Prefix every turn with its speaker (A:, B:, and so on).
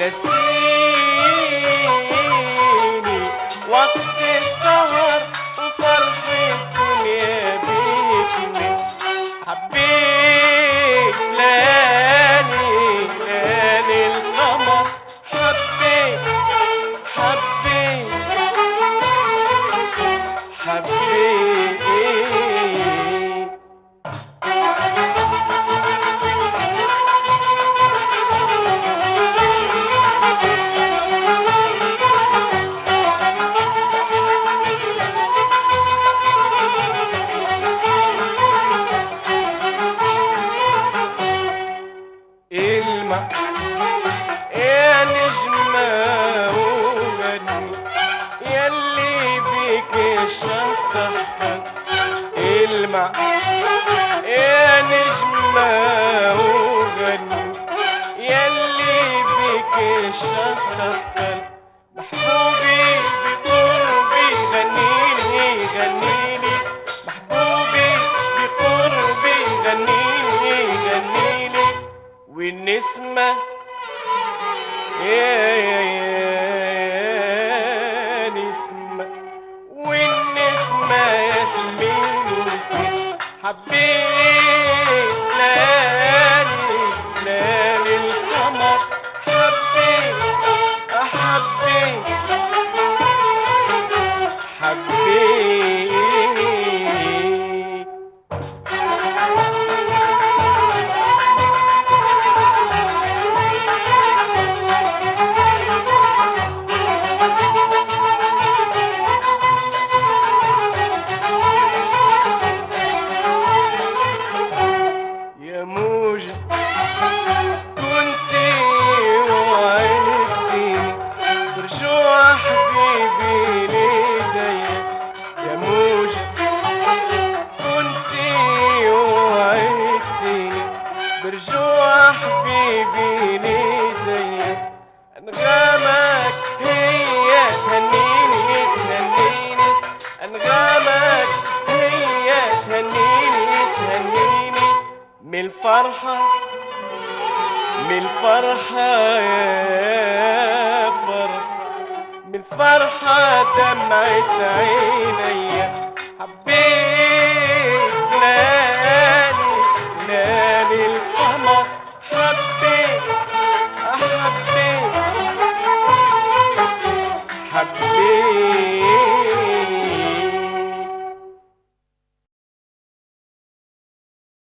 A: ينسيني وقت السهر وفرح الدنيا بيكمل. حبيت ليالي ليالي القمر، حبيت حبيت حبيت. المع يا نجمة وغني يلي بيك الشطح، المع يا نجمة وغني يلي بيك الشطح، محبوبي بقربي غنيلي غنيلي، محبوبي بقربي غنيلي غنيلي. والنسمة يا يا يا نسمة، والنسمة ياسمين وفل. حبيت ليالي ليالي القمر، حبيت حبيت حبيت. يا موجة كنت وعدتني برجوع حبيبي ليديا، يا موجة كنت وعدتني برجوع حبيبي ليديا، أنغامك هي تهنيني تهنيني، أنغامك هي تهنيني تهنيني. من الفرحة من الفرحة يا فرح، من الفرحة دمعت عينيا. حبيت ليالي ليالي القمر، حبيت